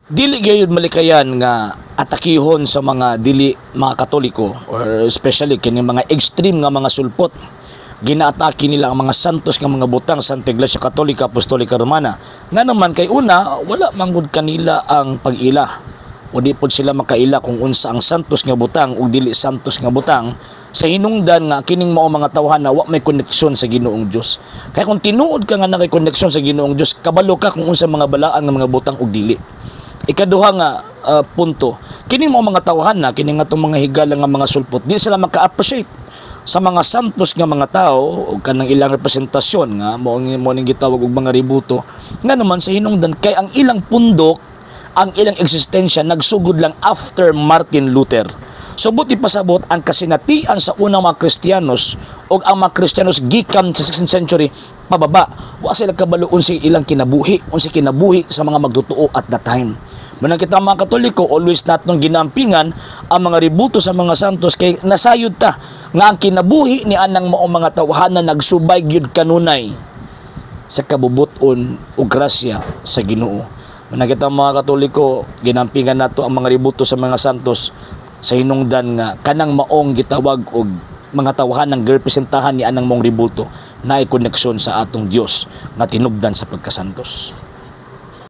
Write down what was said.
Dili gyud malikayan nga atakihon sa mga dili mga Katoliko or especially kini mga extreme nga mga sulpot. Ginaatake nila ang mga santos nga mga butang sa Santa Iglesia Katolika Apostolika Romana. Nga naman kay una, wala manggod kanila ang pag-ila o di pod sila makaila kung unsa ang santos nga butang ug dili santos nga butang, sa hinungdan nga kining mao mga tawhan na wa may koneksyon sa Ginoong Dios. Kaya kung tinuod ka nga nakay koneksyon sa Ginoong Dios, kabalo ka kung unsa mga balaan nga mga butang ug dili. Ikaduha nga punto, kini mao mga tawhan na kini nga tong mga higala nga mga sulpot, di sila maka-appreciate sa mga santos nga mga tao o kanang ilang representasyon nga mao ning gitawag og mga rebulto. Nga naman sa hinungdan kay ang ilang pundok, ang ilang eksistensya nagsugod lang after Martin Luther. So buot ipasabot, ang kasinatian sa unang mga Kristiyanos o ang mga Kristiyanos gikan sa 16th century pababa, wa sila kabalo unsay ilang kinabuhi, unsay kinabuhi sa mga magtotoo at that time. Manang kita mga Katoliko, always natong ginampingan ang mga rebulto sa mga santos kay nasayod ta nga ang kinabuhi ni anang maong mga tawhana nagsubay gyud kanunay sa kabubuton o grasya sa Ginoo. Manang kita mga Katoliko, ginampingan nato ang mga rebulto sa mga santos sa hinungdan nga kanang maong gitawag og mga tawhanang girepresentahan ni anang maong rebulto naay koneksyon sa atong Dios nga tinubdan sa pagkasantos.